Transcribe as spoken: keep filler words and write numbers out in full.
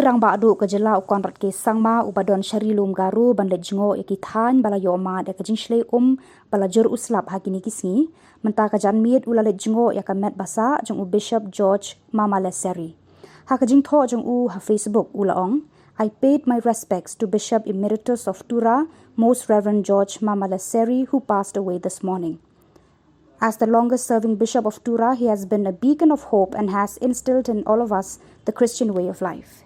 Rangbah duh ka jylla u Conrad K Sangma uba don sha Ri Lum Garo ban leit jngoh ïa ki thaiñ ba la ïoh mad ïa ka jingshlei um ba la jur u slap ha kine ki sngi, mynta ka janmiet u la leit jngoh ïa ka met ba sah jong u Bishop George Mamalessery. Ha ka jingthoh jong u ha Facebook u la ong, "I paid my respects to Bishop Emeritus of Tura, Most Reverend George Mamalessery, who passed away this morning. As the longest serving Bishop of Tura, he has been a beacon of hope and has instilled in all of us the Christian way of life."